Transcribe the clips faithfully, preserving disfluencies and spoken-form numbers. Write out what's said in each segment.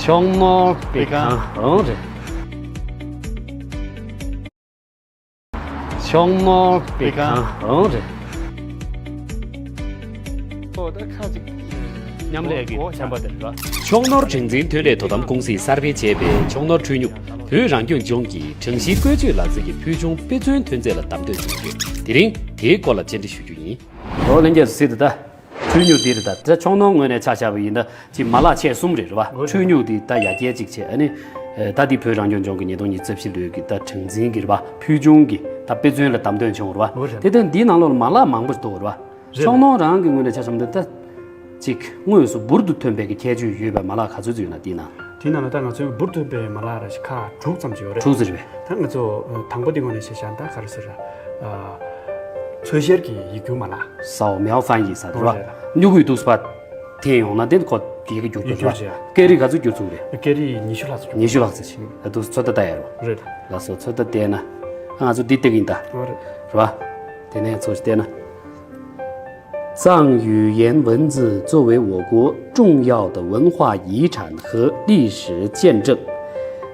ཤོང་ནོར་པི་ཁང་རང་རེད། ཤོང་ནོར་པི་ཁང་རང་རེད། ཨོ་ད་ཁ་ཅིག་མཉམ་ལས་ཀྱི་ཚན་པ་དེ་རེད་པ། ཤོང་ནོར་གྲངས་འཛིན་ཐོན་ལས་དོ་དམ་ཀུང་སིས་གསར་སྤེལ་བྱས་པའི་ཤོང་ནོར་འཕྲུལ་སྨྱུག་བོད་རང་སྐྱོང་ལྗོངས་ཀྱི་གྲངས་གཞིའི་བཀོལ་སྤྱོད་ལག་རྩལ་གྱི་ཕུལ་བྱུང་དཔེ་མཚོན་ཐོན་རྫས་ལ་བདམས་ཐོན་བྱུང་ཡོད། དེ་རིང་དེའི་སྐོར་ལ་བཅར་འདྲི་ཞུ་རྒྱུ་ཡིན། ཨོ་ལྷན་རྒྱས་སུ་སྲིད་དུ་ད། འཕྲུལ་སྨྱུག་འདི་རེད་ད། ད་ཤོང་ནོར་ངོས་ནས་ཆ་བཞག་པ་ཡིན་ན་ཅིག་མ་ལག་ཆེ་གསུམ་རེད་རེད་པ། འཕྲུལ་སྨྱུག་འདི་ད་ཡར་རྒྱས་ཅིག་བྱས། ཨ་ནི་ད་འདི་བོད་རང་སྐྱོང་ལྗོངས་ཀྱི་ཉིས་སྟོང་ཉི་ཤུ་རྩ་བཞི་ལོའི་གི་ད་གྲངས་འཛིན་གྱི་རེད་པ། ཕུལ་བྱུང་གི་ད་དཔེ་མཚོན་ལ་བདམས་ཐོན་བྱུང་རེད་པ། དེ་ལྟར་འདིའི་ནང་ལོགས་ལ་མ་ལག་མང་པོ་ཞིག་འདུག་རེད་པ། ཤོང་ནོར་རང་གི་ངོས་ནས་ཆ་བཞག་པ་ད་ད་ཅིག་དངོས་སུ་འབུར་དུ་ཐོན་པའི་གི་ཁྱད་ཆོས་ཡོད་པའི་མ་ལག་ག་ཚོད་ཅིག་ཡོད་ན་འདིའི་ནང་། དེའི་ནང་ལ་ད་ང་ཚོའི་འབུར་ཐོན་པའི་མ་ལག་ར་ཞིག་ཁག་དྲུག་ཙམ་ཅིག་ཡོད་རེད། དྲུག་ཙམ་རེད་པས། ད་ང་ཚོ་དང་པོ་དེ་ངོས་ནས་བཤད་བཞག་ན་ད་ག་རེ་ཟེར། ཚོས་གཞིར་གྱི་ཡིག་སྒྱུར་མ་ལག །扫描翻译ས་རེད་པ། སྨྱུ་གུའི་འདུག་སེ་འཐེན་ཡོང་ན་དེ་ཁོ་ཡི་གེ་བསྒྱུར་ཐུབ་རེད་པ། སྐད་རིགས་ག་ཚོད་བསྒྱུར་ཚུགས་རེད། སྐད་རིགས་ཉི་ཤུ་ལྷག་ཙམ་བསྒྱུར། ཉི་ཤུ་ལྷག་ཙམ་ཞིག་ད་དུང་ཚོད་ལྟ་ལྟ་ཡ་རོ། རེད། ལགས་སོ། ཚོད་ལྟ་བལྟས་ན་ང་ཚོ་འདི་བལྟ་གི་ཡིན་ད། རེད་པ། དེ་ནས་ཚོ་ཞིག་བལྟས་ན། 藏语言文字作为我国重要的文化遗产和历史见证，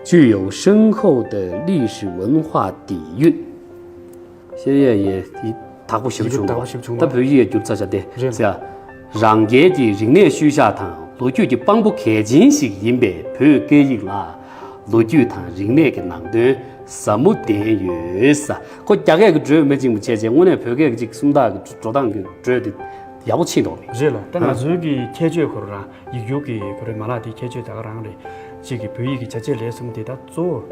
具有深厚的历史文化底蕴。ཤེས་ཡས་ཡས་དེ་དག་པོ་ཞིབ་བྱུང་བ། ད་བོད་ཡིག་ཡས་བསྒྱུར་ཚར་བྱ་དེ་ཟེར། རང་རྒྱལ་གྱི་རིག་གནས་ཤུལ་བཞག་དང་ལོ་རྒྱུས་ཀྱི་དཔང་པོ་གལ་ཆེན་ཞིག་ཡིན་པའི་བོད་སྐད་ཡིག་ལ། ལོ་རྒྱུས་དང་རིག་གནས་ཀྱི་ནང་དོན་ཟབ་མོ་ལྡན་ཡོད་ས། ཁོ་རྒྱ་སྐད་ཀྱི་འགྲོས་མི་གཅིག་མོ་བྱས་བྱས་དངོས་གནས་བོད་སྐད་ཀྱི་ཅིག་སུམ་རྟགས་ཀྱི་འགྲོ་སྟངས་ཀྱི་འགྲོས་དེ་ཡག་པོ་ཕྱིན་འདུག་རེད་ལ། ད་ང་ཚོའི་གི་ཁྱད་ཆོས་ཁོ་རང་ཡིག་སྒྱུར་གྱི་ཁོ་རའི་མ་ལག་དེའི་ཁྱད་ཆོས་ད་ག་རང་རེད། གཅིག་གི་བོད་ཡིག་གི་བྱ་བྱེད་ལས་གསུམ་དེ་ད་གཙོ་བོ་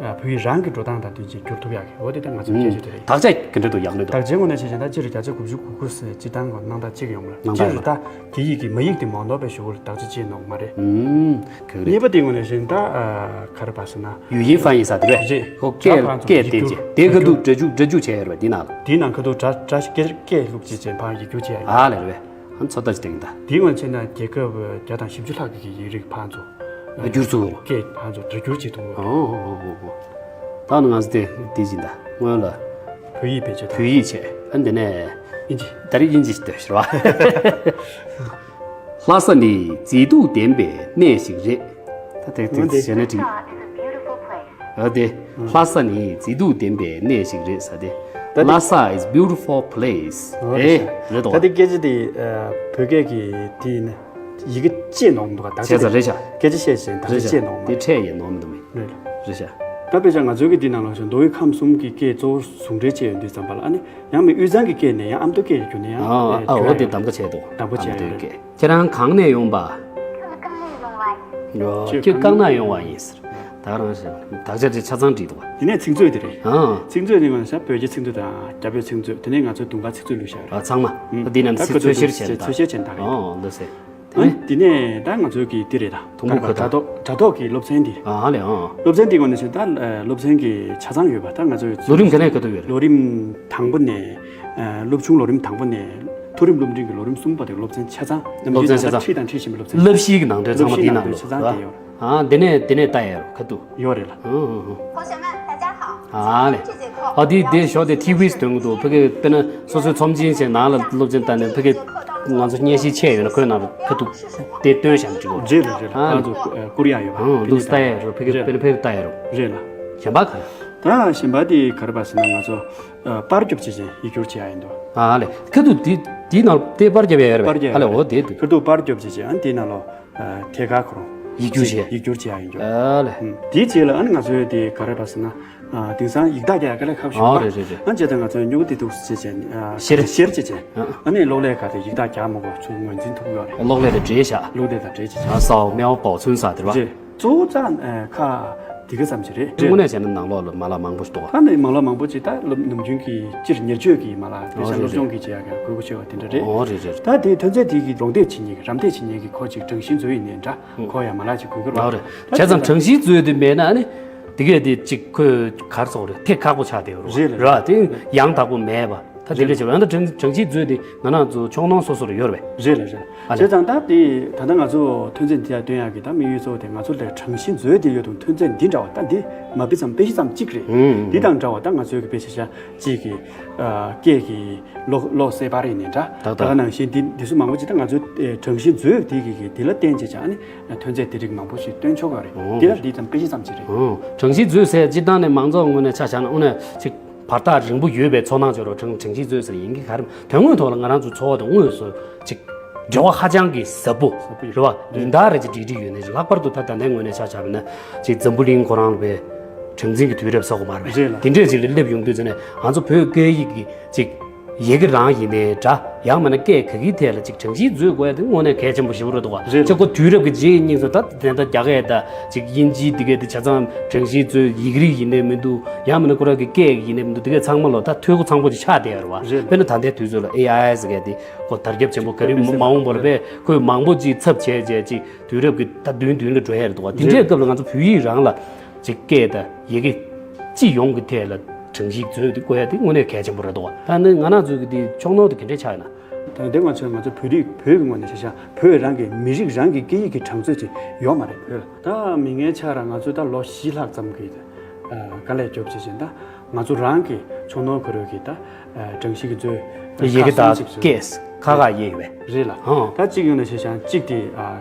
བོད་ཡིག་རང་གི་འགྲོ་སྟངས་དང་དེ་ཅིག་བསྒྱུར་ཐུབ་ཡག་གི་འོ་དེ་ད་ང་ཚོའི་ཁྱད་ཆོས་དེ་རེད། དག་ཆ་གི་འགྲོས་དུ་ཡག་ལོས་འདུག་དག་ཆའི་ངོས་ནས་བྱས་བྱས་ད་སྤྱིར་བརྒྱ་ཆ་དགུ་བཅུ་གོ་དགུ་ཙམ་སྤྱིར་བཏང་གི་སྣང་དག་གཅིག་ཡོང་མ་རེད། སྤྱིར་ད་དེ་ཡིག་གི་མ་ཡིག་དེ་མ་ནོར་བའི་ཞུ་བར་དག་ཆ་ཅིག་ནོར་མ་རེད། ཨུམ། ག་རེ་རེད། གཉིས་པ་དེ་ངོས་ནས་བྱས་ན་ད་ག་རེ་པ་ཟེར་ན། 语音翻译ས་དེ་རེད། རེད། ཁོ་སྐད་སྐད་དེ་ཅེ་དེ་ག་དུ་སྒྲ་འཇུག་སྒྲ་འཇུག་བྱས་ཡོད་རེད་པ་དེ་ནང་ལ། དེའི་ནང་ཁ་ཐུག་སྒྲ་སྒྲ་སྐད་སྐད་ལུགས་ཅེས་བྱས་ཕར་ཡིག་སྒྱུར་བྱས་ཡ། ཨ་ལས་རེད་པས། ཨ་ཚོད་ལྟ་ཅིག་བཏང་ད། དེའི་ངོས་ནས་བྱས་ན་རྒྱལ་ཁབ་བརྒྱ་དང་བཞི་བཅུ་ལྷག་གི་ཡིག་རིགས་ཕར་ཚུར་བསྒྱུར་ཚུགས། སྐད་ཕར་ཚུར་སྒྲ་སྒྱུར་བྱེད་ཐུབ། ཨོ་ཨོ་ཨོ་ཨོ། ད་ནི་ང་ཚོ་དེ་དེ་བཞིན་ད་སྔོན་ལ་བོད་ཡིག་བེད་སྤྱོད་བོད་ཡིག་བྱས། ཨ་འདི་ནས་ཨིན་ཇི། ད་རེས་ཨིན་ཇི་ཞིག་འདོད་ཤོར་བ། ལྷ་ས་ནི་མཛེས་སྡུག་ལྡན་པའི་གནས་ཤིག་རེད། ད་དེ་དེ་ཟེར་ན་འགྲིག་ཨ་དེ། ལྷ་ས་ནི་མཛེས་སྡུག་ལྡན་པའི་གནས་ཤིག་རེད་ཟེར་ཏེ། ད་དེ། Lhasa is beautiful place. ཨེ་རེད་དོ། ད་དེ་སྐད་ཆ་དེ་བོད་སྐད་ཀྱི་དེ་ནི་ཡི་གེ་ཅེས་ནོར་མི་འདུག་ག་ད་བྱས་ཙང་རེད་ཤག་སྐད་ཆ་བཤད་བཞིན་ད་རེད་ཅེས་ཤག་ནོར་མི་དེ་འདུག་འཕྲལ་ཡས་ནོར་མི་འདུག་མི། རེད་ལ། རེད་ཤག་ད་དཔེ་ཆ་ང་ཚོའི་གི་དེ་ནང་ལོགས་ཤིག་མདོ་དབུས་ཁམས་གསུམ་གྱི་སྐད་གཙོ་བོ་ཟུང་འབྲེལ་བྱས་ཡོད་དུས་ཙམ་པ་ལ་ཨ་ནི་ཡང་མི་དབུས་གཙང་གི་སྐད་ནས་ཡང་ཨ་མདོ་སྐད་བསྒྱུར་ནས་ཡང་ཨ་ཨ་འོ་དེ་གདམ་ག་བྱས་འདུག་གདམ་ག་བྱས་ཡོད་རེད། ཁྱེད་རང་གང་ནས་ཡོང་པ། ཁྱོད་རྐང་ནས་ཡོང་བ་ཡིན་ཟེར། ད་རང་ཞིག་དག་ཆ་དེ་ཆ་ཚང་བྲིས་འདུག་བ། དེ་ནས་ཚིག་མཛོད་དེ་རེད། ཨང་། ཚིག་མཛོད་ནི་ང་ཚོ་བོད་ཀྱི་ཚིག་མཛོད་དང་རྒྱ་བོད་ཚིག་མཛོད་དེ་ནས་ང་ཚོའི་དུང་དཀར་ཚིག་མཛོད་ལུས་བཞག་རེད། ཨ་ཚང་མ་ཨ་འདི་ནང་ཚིག་མཛོད་ཚོད་བཤེར་བྱས་ནས་ད་རེད། ཚོད་བཤེར་བྱས་ནས་ད་རེད། ཨང་འདི་ཟེར། དེ་ནས་ཨ་འདི་ནས་ད་ང་ཚོའི་གི་དེ་རེད་ད། དུང་དཀར་དྲ་ཐོག་དྲ་ཐོག་གི་སློབ་ཚན་འདི། ཨ་ལེ་ཨང་། སློབ་ཚན་འདི་ངོས་ནས་བྱས་ད་སློབ་ཚན་གྱི་ཆ་ཚང་ཡོད་པ་ད་ང་ཚོའི་ལོ་རིམ་ག་ནས་ག་དུ་ཡོད་རེད། ལོ་རིམ་དང་པོ་ནས་སློབ་ཆུང་ལོ་རིམ་དང་པོ་ནས་མཐོ་རིམ་སློབ་འབྲིང་གི་ལོ་རིམ་གསུམ་པ་དེ་སློབ་ཚན་ཆ་ཚང་ནམ་རྒྱུན་ད་ཁྲིད་དང་ཁྲིད་བཞིན་པའི་སློབ་ཚན་བསླབ་གཞིའི་ནང་དོན་ཚང་མ་འདིའི་ནང་དུ་ཆ་ཚང་དེ་ཡོད། ཨ་འདི་ནས་འདི་ནས་ལྟ་ཡ་རོ་ཁ་ཐུག་ཡོད་རེད་ལ། ཨང་ཨང་ཨང་། 同学们，大家好。 ཨ་ལེ། ཨ་འདི་འདི་ཞོགས་དེ་ཐི་ཝི་སྟོན་གི་འདུག་ཕ་གི་དཔེར་ན་སོ་སོའི་ཚོམས་ཆེན་བྱས་ནང་ལ་སློབ་ཚན་བཏང་ནས་ཕ་གི་ང་ཚོ་བརྙན་ཤེལ་ཆད་ཡོད་ན་ཁོའི་ནང་ལ་ཁ་ཐུག་དེ་སྟོན་བཞག་ན་འགྲིག་གོ་རེད་རེད་རེད། ཨ་ང་ཚོ་བསྐུར་ཡ་ཡོད་པ། ཨང་འདུག་ལྟ་ཡ་རོ་ཕ་གི་དཔེར་ན་ཕ་གི་ལྟ་ཡ་རོ། རེད་ལ། གཞན་པ་ག་རེ། ད་གཞན་པ་དེ་ག་རེ་པ་ཟེར་ན་ང་ཚོ་པར་རྒྱབ་བྱས་བྱས་ཡིག་སྒྱུར་བྱེད་ཡ་ཡིན་འདུག་ཨ་ལེ། ཁ་ཐུག་དེ་དེའི་ནང་དེ་པར་རྒྱབ་ཡ་ཡོད་རེད་པ། པར་རྒྱབ་ཨ་ལེ་འོ་དེ་འདུག་ཁ་ཐུག་པར་རྒྱབ་བྱས་བྱས་ཨ་དེའི་ནང་ལོགས། ཐད་ཀར་ཁོ་རང་ཡིག་སྒྱུར་བྱེད་ཡིག་སྒྱུར་བྱེད་ཡ་ཡིན་རྒྱུ། ཨ་ལེ། དེའི་རྗེས་ལ་ཨ་ནི་ང་ཚོའི་དེ་ག་རེ་པ་ཟེར་ན། དེང་སང་ཡིག་ཐག་རྒྱག་ཡ་དཀའ་ལས་ཁག་པོ་ཞིག་ཨ་ཡོད་རེད་རེད་རེད། ཨ་བྱས་ཙང་ང་ཚོས་སྨྱུ་གུ་དེ་འདུག་སེ་བྱས་བྱས་བཤེར་བཤེར་བྱས་བྱས་ཨ་ནི་གློག་ཀླད་ཁ་དེ་ཡིག་ཐག་རྒྱག་མ་དགོས་ཚུར་ངོས་འཛིན་ཐུབ་ཀྱི་ཡོད་རེད། གློག་ཀླད་དང་འབྲེལ་བཞག་གློག་ཀླད་དང་འབྲེལ་བྱས་བྱས། ཨ་སའོ་མེའོ་པའོ་ཚུན་ས་དེ་རེད་པ། རེད། གཙོ་བོ་རྩ་ཁ་དེ་ག་ཙམ་ཞིག་རེད། དངོས་གནས་བྱས་ན་ནང་ལོགས་ལ་མ་ལག་མང་པོ་ཞིག་འདུག་ག་ཨ་ནི་མ་ལག་མང་པོ་ཅིག་ད་སློབ་ནམ་རྒྱུན་གྱི་སྤྱིར་ཉེར་སྤྱོད་ཀྱི་མ་ལག་དེ་ཨོ་ཤ་རེད་སློབ་སྦྱོང་གི་བྱེད་ཡག་གི་དགོས་མཁོ་ཆེ་བ་དེ་འདྲ་རེད། ཨོ་རེད་རེད། ད་དེའི་ཐོན་རྫས་དེ་གི་རོགས་འདེགས་བྱེད་མཁན་གྱི་རམ་འདེགས་བྱེད་མཁན་གྱི་ཁོ་ཅིག་གྲངས་ཤིང་མཛོད་ཡིན་ནའི་འདྲ་ཨོ་ཁོ་ཡ་མ་ལག་ཅིག་དགོས་ཀྱི་རེད། ཨོ་རེད། ད་བྱས་ཙང་གྲངས་ཤིང་མཛོད་དེ་མེད་ན་ཨ་ནི་དེ་གས་དེ་ཅིག་ཁོས་གར་སོང་རེད་དེ་ཁག་པོ་ཆགས་བསྡད་ཡོད་རེད་རེད་རེད། ར་དེ་ཡང་དག་པོ་མེད་པ། ད་དེ་འདྲ་བྱས་པ་ཡང་ད་གྲངས་གྲངས་གཞི་མཛོད་དེ་ང་རང་ཚོ་ཕྱོགས་སྣོན་སོ་སོར་ཡོད་རེད་པས། རེད་ལ་རེད། ཨ་ལས། བྱས་ཙང་ད་དེ་ད་ལྟ་ང་ཚོ་ཐོན་རྫས་འདི་ཡར་བཏོན་ཡག་གི་ད་དམིགས་ཡུལ་གཙོ་བོ་དེ་ང་ཚོ་ལ་གྲངས་གཞི་མཛོད་དེ་ཡོད་དུས་ཐོན་རྫས་འདི་འདྲ་བ་ད་འདི་མ་དཔེ་ཙམ་དཔེ་གཞི་ཙམ་གཅིག་རེད། ཨུམ། འདི་དང་འདྲ་བ་ད་ང་ཚོའི་གི་དཔེ་ཆ་ཤ་གཅིག་གི་ཨ་སྐད་ཀྱི་གློག་གློག་གསལ་པར་ཡིན་ནའི་འདྲ། ད་ད་ད་ག་ནང་བཞིན་འདི་འདི་ཚོ་མང་པོ་ཅིག་ད་ང་ཚོའི་ཨེ་གྲངས་གཞི་མཛོད་འདི་གི་གི་འདི་ལ་བརྟེན་བྱས་ཀྱང་ཨ་ནི་ཐོན་རྫས་འདི་རིགས་མང་པོ་ཞིག་བཏོན་ཆོག་གི་རེད། ཨོ། འདི་ལ་འདི་ཙམ་དཔེ་གཞི་ཙམ་ཅིག་རེད། ཨོ། གྲངས་གཞི་མཛོད་ཟེར་སྤྱིར་བཏང་ནས་མང་ཚོགས་ངོས་ནས་ཆ་བཞག་ན་དངོས་གནས་ཅིག་བར་ཐག་རིང་པོ་ཡོད་པའི་ཚོར་སྣང་བྱེད་རོགས། གྲངས་གྲངས་གཞི་མཛོད་ཟེར་ཡིན་གྱི་ག་རེ་དོན་དངོས་ཐོག་ལ་ང་རང་ཚོ་འཚོ་བ་དང་དངོས་སུ་ཅིག་འབྲེལ་བ་ཧ་ཅང་གི་ཟབ་པོ་ཟབ་པོ་ཡོད་རེད་བ། རེད། ཉིན་ལྟར་རེ་ཅིག་སྒྲིག་སྒྲིག་ཡོད་ནའི་ལྷག་པར་དུ་ད་ད་ལྟའི་ངོས་ནས་ཆ་བཞག་པ་ན་ཅིག་འཛམ་བུ་གླིང་ཁོ་རང་ལ་བའི་གྲངས་འཛིན་གྱི་དུས་རབས་ཟེར་དགོས་མ་རེད། རེད་ལ། དེ་འདྲས་ཅིག་ལ་སླེབས་ཡོང་དུས་ཙམ་ནས་ང་ཚོ་བོད་སྐད་ཡིག་གི་ཅིག་ཡི་གེ་རང་ཡིན་ནའི་འདྲ། ཡང་མིན་ན་སྐད་ག་གི་ཐད་ལ་ཅིག་གྲངས་གཞི་མཛོད་དགོས་ཡ་དེ་དངོས་གནས་གལ་ཆེན་པོ་ཞེ་པོ་རེད་འདུག་བ། རེད། ཅིག་ཁོ་དུས་རབས་ཀྱི་རྗེས་སྙེགས་སུ་ད་དེ་འདྲ་རྒྱ་སྐད་དང་ཅིག་དབྱིན་ཇིའི་འདི་གའི་དེ་ཆ་ཚང་གྲངས་གཞི་མཛོད་ཡིག་རིགས་ཡིན་ནའི་མི་འདུག་ཡང་མིན་ན་ཁོ་རང་གི་སྐད་ཡིན་ནའི་མི་འདུག་དེ་གའི་ཚང་མ་ལོ་ད་འཐུས་སྒོ་ཚང་པོ་ཅིག་ཆགས་བསྡད་ཡོད་རེད་བ། རེད། དཔེར་ན་ད་ལྟའི་དུས་ཚོད་ལ་ཨེ་ཨའི་ཟེར་མཁན་དེ་ཁོ་དར་ཁྱབ་ཆེན་པོ་ག་རེ་མ་འོངས་པར་བས་ཁོས་མང་པོ་ཅིག་ཚབ་བྱས་བྱས་ཅིག་དུས་རབས་ཀྱི་ད་མདུན་མདུན་ལ་འགྲོ་ཡ་རེད་འདུག་བ། དེ་འདྲའི་རེད། སྐབས་ལ་ང་ཚོ་བོད་ཡིག་རང་ལ་ཅིག་སྐད་དང་ཡི་གེ་སྤྱི་ཡོངས་ཀྱི་ཐད་ལ་གྲངས་གཞི་མཛོད་དེ་བཀོད་ཡ་དེ་དངོས་གནས་གལ་ཆེན་པོ་རེད་འདུག་བ། ད་ནི་ང་རང་ཚོའི་གི་དེ་ཕྱོགས་སྣོན་དེ་ག་འདྲས་ཆགས་ཡོད་ན། ད་དེ་ང་ཚོས་ང་ཚོ་བོད་རིགས་བོད་ཀྱི་ངོས་ནས་བཤད་ཤག་བོད་རང་གི་མི་རིགས་རང་གི་སྐད་ཡིག་གི་གྲངས་མཛོད་ཅིག་ཡོད་མ་རེད་བོད་ལ། ད་མི་ངན་ཆགས་ར་ང་ཚོས་ད་ལོ་བཞི་ལྷག་ཙམ་གི་དཀའ་ལས་རྒྱོབ་བྱས་ཤིང་ད་ང་ཚོ་རང་གི་ཕྱོགས་སྣོན་ཁོ་རང་གི་ད་གྲངས་གཞི་གི་མཛོད་ཡི་གེ་དང་སྐད་ཁག་ཁག་དབྱེ་ཡོད་པས། རེད་ལ། ཨང་། ད་གཅིག་ཡོང་ནས་བྱས་ཤིང་གཅིག་དེ་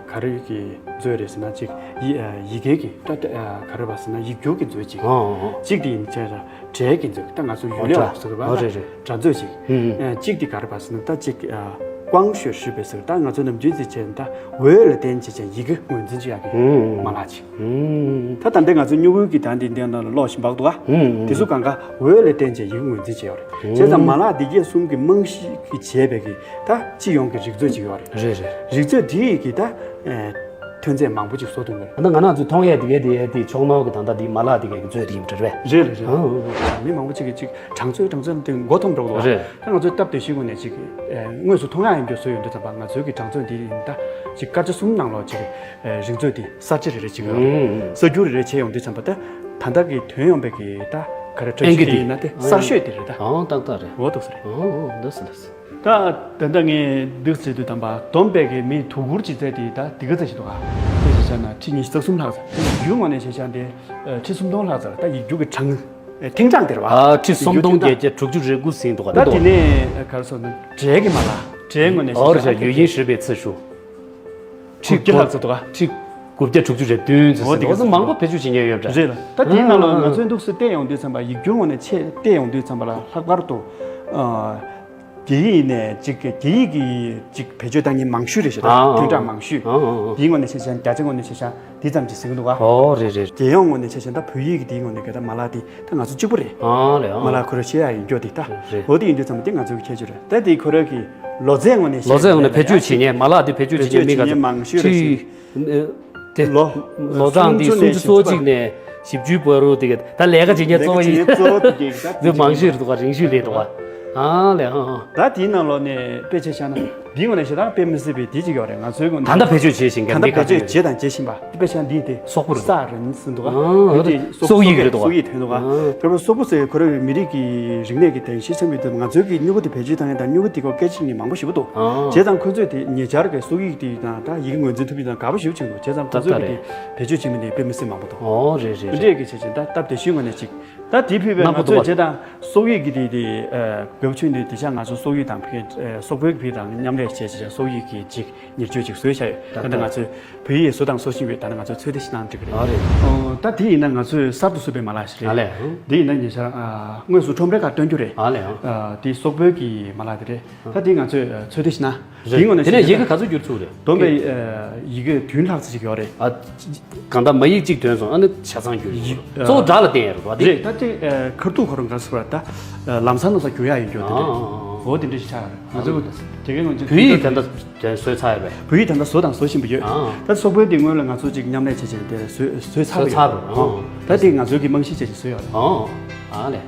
ག་རེ་གི་མཛོད་རེད་ཟེར་ན་གཅིག་ཡི་ཡི་གེ་གི་ད་ག་རེ་བ་ཟེར་ན་ཡིག་སྒྱུར་གི་མཛོད་ཅིག་ཨང་ཨང་ཨང་། གཅིག་དེ་ཡིན་བྱས་ར། སྒྲའི་གི་མཛོད་ད་ང་ཚོ་ཡུལ་ལས་འོ་འོག་ཟེར་བ་ཨོ་རེད་རེད། སྒྲ་མཛོད་ཅིག་ཨུ་ཨུ། གཅིག་དེ་ག་རེ་བ་ཟེར་ན་ད་གཅིག་ཀུའང་ཞུ་ཞུས་པའི་ཟེར་ད་ང་ཚོ་ནམ་རྒྱུན་ཟེར་བྱས་ན་ད་འོད་ལ་བརྟེན་བྱས་བྱས་ཡི་གེ་ངོས་འཛིན་བྱེད་ཡག་གི་ཨུ་ཨུ། མ་ལག་ཅིག་ཨུ་ཨུ། ད་ད་ལྟ་ང་ཚོ་སྨྱུ་གུའི་གི་ད་འདི་འདི་ནང་ལ་ཀློག་བཞིན་པ་འདུག་ག་ཨུ་ཨུ། དེ་ཚོ་གང་ག་འོད་ལ་བརྟེན་བྱས་ཡི་གེ་ངོས་འཛིན་བྱས་ཡོད་རེད། བྱས་ཙང་མ་ལག་འདི་གས་གསུམ་གི་རྨང་གཞི་གི་བྱས་པའི་གི་ད་སྤྱི་ཡོངས་ཀྱི་རིག་མཛོད་ཅིག་ཡོད་རེད། རེད་རེད། རིག་མཛོད་འདི་ཡི་གི་ད་ཐོན་རྫས་མང་པོ་ཅིག་བཟོ་ཐུབ་ཀྱི་རེད། ད་ང་རང་ཚོའི་མཐོང་ཡས་དེ་གས་དེ་ཡས་དེ་ཕྱོགས་སྣོན་གྱི་ད་ལྟ་དེ་མ་ལག་དེ་གས་ཀྱི་མཛོད་དེ་ཡིན་པ་རེད་པས། རེད་རེད་རེད། ཨང་། མི་མང་པོ་ཅིག་གིས་ཅིག་གྲངས་མཛོད་གྲངས་མཛོད་དེ་མགོ་འཐོམ་འགྲོ་གི་འདུག་རེད། ད་ང་ཚོའི་སྟབས་བདེ་ཤོས་ངོས་ནས་ཅིག་དངོས་སུ་མཐོང་ཡག་ཡིན་རྒྱུ་བཟོས་ཡོང་དུས་ཙམ་པ་ང་ཚོའི་གི་གྲངས་མཛོད་འདི་ཡིན་ད་ཅིག་སྐར་ཆ་གསུམ་ནང་ལོགས་ཅིག་རིག་མཛོད་དེ་གསར་བརྗེ་རེ་རེ་བྱེད་ཀྱི་ཡོད་རེད། ཨང་། གསར་བསྒྱུར་རེ་རེ་བྱས་ཡོང་དུས་ཙམ་པ་ད་ད་ལྟ་གི་ཐོན་ཡོང་པའི་གི་ད་ག་རེ་གྲངས་གཞི་དེ་ཡིན་ན་དེ་གསར་ཤོས་དེ་རེད་ད། ཨང་ཏག་ཏག་རེད། འོ་ཏོག་ཙམ་རེད། ཨང་ཨང་འདུག་སེ་འདུག་སེ། ད་ད་ལྟ་ངས་འདུག་ཟེར་དུས་དམ་པ་བསྡོམས་པའི་གི་མི་དུ་ཁུར་གྱི་ཚད་དེ་ད་འདི་ག་ཚད་ཞིག་འདུག་ག་དེ་བྱས་ན་ཁྲི་ཉི་ཤུ་རྩ་གསུམ་ལྷག་ཙམ། རྒྱུ་ངོས་ནས་བྱས་ན་དེ་ཁྲི་སུམ་སྟོང་ལྷག་ཙམ་ད་ཡིག་རྒྱུགས་ཀྱི་གྲངས་ཐེངས་གྲངས་དེ་རེད་བ། ཨ་ཁྲི་སུམ་སྟོང་བརྒྱད་བརྒྱ་དྲུག་ཅུ་རེ་དགུ་ཟིན་འདུག་ག་ད་དེ་ནས་ག་རེ་ཟེར་ན་སྒྲའི་གི་མ་ལག་སྒྲའི་ངོས་ནས་བྱས་ན་ཨོ་རེད་ཤག་ཡོད་ཡིན་ཧྲིལ་པའི་ཚེ་ཤུ། ཁྲི་དགུ་བརྒྱ་ལྷག་ཙམ་འདུག་ག་ཁྲི་དགུ་བརྒྱ་དྲུག་ཅུ་རེ་བདུན་ཙམ་ཟིན་འདུག་འོ་དེ་ག་ཙམ་མང་པོ་བེད་སྤྱོད་བྱེད་མཁན་ཡོད་པ་འདྲ། རེད་ལ། ད་དེའི་ནང་ལ་ང་ཚོས་འདུག་སེ་བལྟས་ཡོང་དུས་ཙམ་པ་ཡིག་རྒྱུགས་ངོས་ནས་ཆེད་བལྟས་ཡོང་དུས་ཙམ་པ་ལ་ལྷག་པར་དུ་རྒྱ་ཡིག་ནས་ཅིག་རྒྱ་ཡིག་གི་ཅིག་བེད་སྤྱོད་བཏང་མཁན་མང་ཤོས་རེད་ཤག་ད་ཨ་ཐེངས་གྲངས་མང་ཤོས། ཨ་ཨ་ཨ། དེའི་ངོས་ནས་བྱས་ཙང་བརྒྱ་ཆ་ངོས་ནས་བྱས་ཙང་འདི་ཙམ་ཅིག་ཟིན་གི་འདུག་ག་ཨོ་རེད་རེད། རྒྱལ་ཡོངས་ངོས་ནས་བྱས་ཙང་ད་བོད་ཡིག་གི་དེའི་ངོས་ནས་ག་ད་མ་ལག་དེ་ད་ང་ཚོ་གཅིག་པུ་རེད། ཨ་ལས་ཨ། མ་ལག་ཁོ་རང་ཤེས་ཡག་ཡིན་སྐྱོ་དེ་ད། རེད། འོ་དེ་ཡིན་དུས་ཙམ་པ་དེ་ང་ཚོའི་ཁྱད་ཆོས་རེད། ད་དེ་ཁོ་རང་གི་ལོ་ཚད་ངོས་ནས་ལོ་ཚད་ངོས་ནས་བེད་སྤྱོད་བྱེད་མཁན་མ་ལག་དེ་བེད་སྤྱོད་བྱེད་མཁན་མི་ག་ཚོད་མང་ཤོས་རེད་ཟེར། དེ་ལོ་ལོ་གྲངས་དེ་སུམ་ཅུ་སོ་གཅིག་ནས་བཞི་བཅུའི་བར་དུ་དེ་ག་ད་ལས་ཀ་བྱེད་མཁན་གཙོ་བོ་ཡིན། ལས་ཀ་བྱེད་མཁན་གཙོ་བོ་དེ་ག་ད་དེ་མང་ཤོས་རེད་འདུག་ག་རིང་ཤོས་རེད་འདུག་ག་ཨ་ལས་ཨ་ཨ། ད་དེའི་ནང་ལོགས་ནས་དཔེ་ཆ་བཞག་ན། འདིའི་ངོས་ནས་བཤད་ན་དཔེ་མི་སྲིད་པའི་དེ་གཅིག་ཡོད་རེད། ང་ཚོའི་ངོས་ནས་ད་ལྟ་བེད་སྤྱོད་བྱེད་བཞིན་མཁན་ད་ལྟ་མི་བེད་སྤྱོད་ག་ཚོད་བྱེད་དང་བྱེད་བཞིན་པ། དཔེ་ཆ་འདི་དེ་སོག་པོ་རེད། ས་རིན་ཟིན་འདུག་ག་ཨ་དེ་སོག་ཡིག་རེད་འདུག་ག་སོག་ཡིག་ཐོན་འདུག་ག་ཨ་དེ་སོག་པོ་ཟེར་ཁོ་རང་མི་རིགས་ཀྱི་རིག་གནས་ཀྱི་དེ་ཤེས་ཚན་པའི་དུས་ང་ཚོའི་གི་སྨྱུ་གུ་དེ་བེད་སྤྱོད་བཏང་ཡ་དང་སྨྱུ་གུ་དེ་གོ་སྐད་ཆ་ནི་མང་པོ་ཞེ་པོ་འདུག་ཨ་བྱས་ཙང་ཁོ་ཚོས་དེ་ཉེ་ཆར་གི་སོག་ཡིག་དེ་དང་ད་ཡི་གེ་ངོས་འཛིན་ཐུབ་ཡ་དང་དགའ་པོ་ཞེ་པོ་བྱུང་འདུག་བྱས་ཙང་ཁོ་ཚོས་གི་དེ་བེད་སྤྱོད་བྱེད་མི་དེ་དཔེ་མི་སྲིད་མང་པོ་འདུག་ཨོ་རེད་རེད་འདི་འདྲས་ཀྱི་བྱས་ཙང་ད་སྟབས་བདེ་ཤོས་ངོས་ནས་གཅིག་ད་དེའི་ཕུད་པའི་ང་ཚོས་བྱས་དང་སོག་ཡིག་གི་དེ་དེ་དགོས་ཆུང་དེ་དེ་ཆ་ང་ཚོ་སོག་ཡིག་དང་ཕ་གི་སོག་པོའི་ཕུད་དང་མཉམ་ལས་བྱས་བྱས་སོག་ཡིག་གི་ཅིག་ཉེར་སྤྱོད་ཅིག་བཟོས་བཞག་ཡོད། ད་ལྟ་ང་ཚོས་བོད་ཡིག་བཟོ་དང་བཟོ་བཞིན་ཡོད། ད་ནི་ང་ཚོས་ཚོད་ལྟ་ཞིག་གནང་འགྲིག་གི་རེད། ཨ་རེད། ཨོ་ད་དེ་ཡིན་ན་ང་ཚོས་གསར་དུ་བཟོས་པའི་མ་ལག་ཞིག་ཨ་རེད། ལས། དེ་ཡིན་ན་ཉེ་ཆར་དངོས་སུ་ཁྲོམ་རའི་ཁར་སྟོན་རྒྱུ་རེད། ཨ་ལས། དེ་སོག་པོའི་གི་མ་ལག་དེ་རེད། ད་དེ་ང་ཚོས་ཚོད་ལྟ་ཞིག་གནང་། རེད། དེའི་ངོས་ནས་དེ་ནས་ཡི་གེ་ག་ཚོད་བསྒྱུར་ཐུབ་རེད། བསྡོམས་པའི་ཡི་གེ་བདུན་ལྷག་ཙམ་ཞིག་ཡོད་རེད། ཨ། གང་ལྟར་མ་ཡིག་གཅིག་ཐོན་སོང་། ཨ་ནི་ཆ་ཚང་བསྒྱུར་ཡིན། གཙོ་བོ་སྒྲ་ལ་བརྟེན་ཡ་རེད་བ་དེ། རེད། ད་དེ་ཁ་ཐུག་ཁོ་རང་ག་ཟེར་བ་ད་ལམ་སང་ལམ་སང་བསྒྱུར་ཡ་ཡིན་རྒྱུ་དེ་རེད། ཨོ་དེ་འདྲ་ཞིག་ཆགས་ཡོད་རེད། ང་ཚོ་དེ་གའི་ངོས་ཀྱི་བོད་ཡིག་ད་ལྟ་དེ་བཟོས་ཚར་ཡོད་པས། བོད་ཡིག་ད་ལྟ་བཟོ་དང་བཟོ་བཞིན་པ་ཡོད། ད་སོག་པོའི་དེ་སྔོན་ལ་ང་ཚོ་ཅིག་མཉམ་ལས་བྱས་བྱས་དེ་བཟོས་བཟོས་ཚར་བ་ཡོད། ད་དེ་ང་ཚོའི་གི་རྨང་གཞི་བྱས་བྱས་བཟོས་ཡོད་རེད། ཨ་ལས།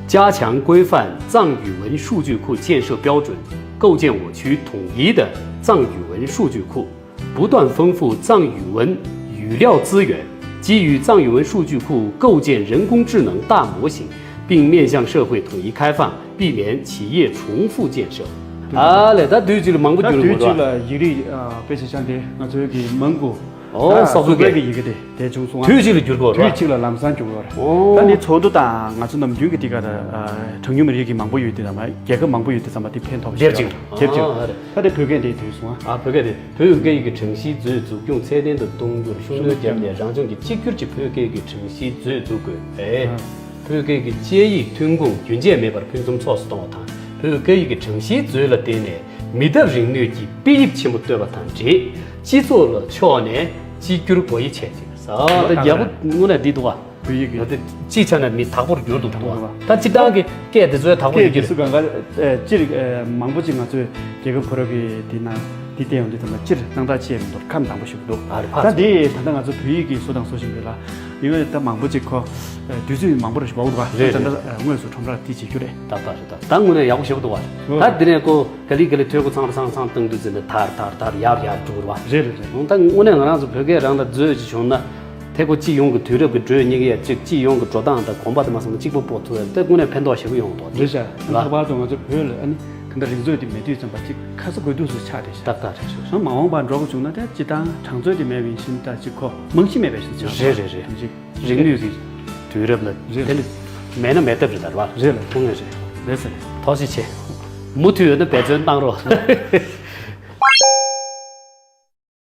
加强规范藏语文数据库建设标准，构建我区统一的藏语文数据库，不断丰富藏语文语料资源，基于藏语文数据库构建人工智能大模型，并面向社会统一开放，避免企业重复建设。ཨ་ལས་ད་དུས་གཅིག་ལ་མང་པོ་ད་བསྒྱུར་དུས་དགོས་གཅིག་རེད་བ། ལ་ཡིག་རིགས་ཨ་དཔེ་ཆ་ཆ་འདི་ང་ཚོའི་གི་མང་པོ་ཨོ་ད་སོག་པོའི་སོག་པོའི་གི་གི་ཡི་གེ་དེ་དེ་བྱུང་སོང་ཨ། དུས་གཅིག་ལ་བསྒྱུར་དགོས་རེད་དུས་བ། གཅིག་ལ་ལམ་སང་བསྒྱུར་དགོས་རེད། ཨོ་ད་འདི་ཚོགས་འདུ་དང་ང་ཚོ་ནམ་རྒྱུན་གི་འདི་ག་ད་ཨ་གྲངས་ཉུང་མི་རིགས་ཀྱི་མང་པོ་ཡོད་དེ་དང་མ་རྒྱལ་ཁབ་མང་པོ་ཡོད་དེ་ཚང་མ་འདི་ཕན་ཐོགས་དེབ་ཤིག་གཅིག་རེད། དེབ་གཅིག་ཨ་རེད། ད་དེ་བོད་སྐད་འདི་དུས་སོང་ཨ། ཨ་བོད་སྐད་དེ། བོད་སྐད་ཡིག་གི་གྲངས་གཞིའི་མཛོད་འཛུགས་སྐྱོང་ཚད་ལྡན་དུ་གཏོང་རྒྱུར་ཤུགས་སྣོན་བརྒྱབ་ནས་རང་ལྗོངས་ཀྱི་གཅིག་གྱུར་གྱི་བོད་སྐད་ཡིག་གི་གྲངས་གཞིའི་མཛོད་འཛུགས་དགོས། ཨེ། ཨ། བོད་སྐད་ཀྱི་དཔྱད་ཡིག་ཐོན་ཁུངས་རྒྱུན་ཆད་མེད་པར་ཕུན་སུམ་ཚོགས་སུ་གཏོང་བ་དང་། བོད་སྐད་ཡིག་གི་གྲངས་གཞིའི་མཛོད་ལ་བརྟེན་ནས་མི་ཐབས་རིག་ནུས་ཀྱི་དཔེ་དབྱིབས་ཆེན་པོ་གཏོད་པ་དང་འབྲེལ། སྤྱི་ཚོགས་ལ་ཕྱོགས་ནས་གཅིག་གྱུར་སྒོ་དབྱེ་བྱས་ཅིང་། ཨ་ད་རྒྱལ་པོ་དངོས་གནས་བདེ་འདུག་བ། བོད་ཡིག་གི་ད་དེ་སྤྱིའི་ཆ་ནས་མི་དག་པོར་གྱུར་འདུག་འདུག་བ། ད་སྤྱིར་བཏང་གི་སྐད་དེ་ཚོའི་དག་པོ་སྐད་ཡིན་གྱི་རྒྱུ་རེད། སུ་གང་ག་ཨེ་སྤྱིར་ཨེ་མང་པོ་ཅིག་ང་ཚོས་རྒྱལ་ཁབ་ཁོ་ར་གི་དེ་ན་དེ་བལྟས་ཡོང་དུས་ཙམ་ལ་སྤྱིར་སྣང་དག་ཆེ་མི་འདུག་ཁམས་དྭངས་པོ་ཞིག་འདུག་ཨ་རེ་ཕ། ད་དེ་ད་ལྟ་ང་ཚོ་བོད་ཡིག་གི་བཟོ་དང་བཟོ་བཞིན་པའི་ལ་ཡིན་ན་ད་མང་པོ་ཅིག་ཁོ་ཨེ་དུས་ཚོད་མང་པོ་རེ་ཞིག་འགོར་འདུག་བ། རེད་ད་ལྟ་རེད། ཨེ་དངོས་སུ་ཁྲོམ་རར་དེ་བྱེད་རྒྱུ་རེད། ད་ད་རེད་ད་ད་དངོས་གནས་ཡག་པོ་ཞེ་པོ་འདུག་བ། ཨོ། ད་དེ་ནས་ཁོ་ག་ལེ་ག་ལེ་ཐོས་ཁོ་ཚང་ར་ཚང་ཚང་བཏང་དུས་ཙམ་ནས་དར་དར་དར་ཡར་ཡར་འགྲོ་གི་རེད་བ། རེད་རེད་རེད། ད་དངོས་གནས་ང་རང་ཚོ་བོད་སྐད་རང་ལ་མཛོད་ཅིག་བྱུང་ན། དེ་ཁོ་སྤྱི་ཡོངས་ཀྱི་དུས་རབས་ཀྱི་འགྲོས་གཉིས་ཀ་ཡ་གཅིག་སྤྱི་ཡོངས་ཀྱི་འགྲོ་སྟངས་དང་གོམ་པ་དེ་མ་སོང་ན་གཅིག་པོ་སྤོ་ཐུབ་ཡ་དེ་དངོས་གནས་ཕན་ཐོགས་ཞེ་པོ་ཡོང་གི་འདུག་རེད་ཤག་ལྷག་པར་དུ་ང་ཚོ་བོད་ལ་ཨ་ནི་ག་འདྲ་རིག་མཛོད་དེ་མེད་དུས་ཙམ་པ་གཅིག་ཁ་ས་དགོས་གཏུགས་སུ་ཆགས་བསྡད་ཤག་ཏག་ཏག་རེད་ཤག་སོང་མ་འོངས་པར་འགྲོ་དགོས་བྱུང་ན་དེ་སྤྱི་བཏང་གྲངས་མཛོད་དེ་མེད་པ་ཡིན་ཕྱིན་ད་གཅིག་ཁོ་རྨང་གཞི་མེད་པ་ཞིག་ཆགས་རེད་རེད་རེད། དེ་འཇིག་རིག་ནུས་ཀྱི་དུས་རབས་ལ་རེད། དེ་ནི་མེད་ན་མེད་ཐབས་རེད་ད་རེད་བ། རེད་ལ་ཐུང་ངེས་རེད། རེད་ཟེར་ནས་ཐོག་ཞིག་ཆེ། མུ་མཐུད་ཡོད་ན་འབད་བརྩོན་གནང་རོགས།